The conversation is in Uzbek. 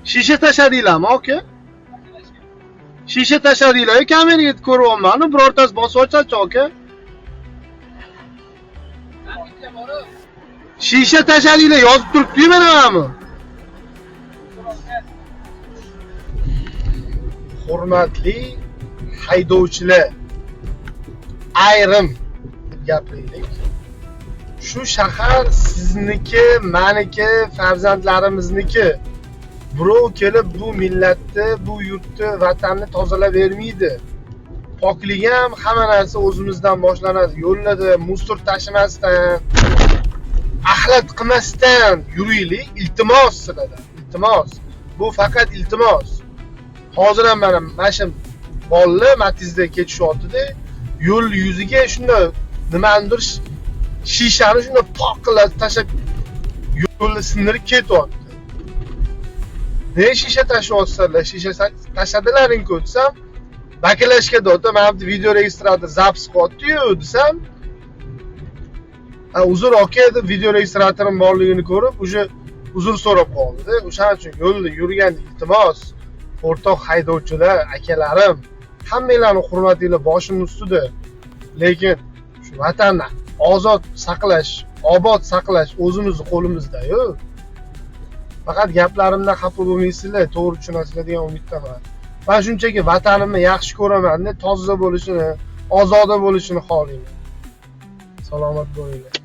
Shisha tashladinglarmi, aka? Shisha tashladinglar, kameraga ko'ryapman, birortasi bosib ochadi, aka. Shisha tashladinglar, yozib turibdi-yu mana mana. Hurmatli haydovchilar, ayrim gapiraylik. Shu shahar sizniki, meniki, farzandlarimizniki. Birov kelib bu millatni, bu yurtni, vatanni tozalab bermaydi. Poklik ham hamma narsa o'zimizdan boshlanadi. Yo'llarda musor tashimasdan, axlat qilmasdan yuraylik. Iltimos sizlardan, iltimos. Bu faqat iltimos. Hozir ham mana shu bolalar Matizda ketishyapti-da, yo'l yuziga shunday nimanidir shishani shunday poqillatib tashlab yo'lni sindirib ketyapti. Ne shisha tashlayapsizlar? Shisha tashladilaring-ku desam, bakalashga deyapti. Mana bu video registrator zapis qilyapti-yu desam, uzr aka deb video registratorim borligini ko'rib, уже uzr so'rab qoldi. O'shaning uchun yo'lda yurganda iltimos, o'rtoq haydovchilar, akalarim, hammanglarni hurmatinglar boshim ustida. Lekin shu vatanni ozod saqlash, obod saqlash o'zimizni qo'limizda-yu. Faqat gaplarimdan xafa bo'lmaysizlar, to'g'ri tushunasizlar degan umiddaman. Men shunchaki vatanimni yaxshi ko'raman, toza bo'lishini, ozoda bo'lishini xohlayman. Salomat bo'linglar.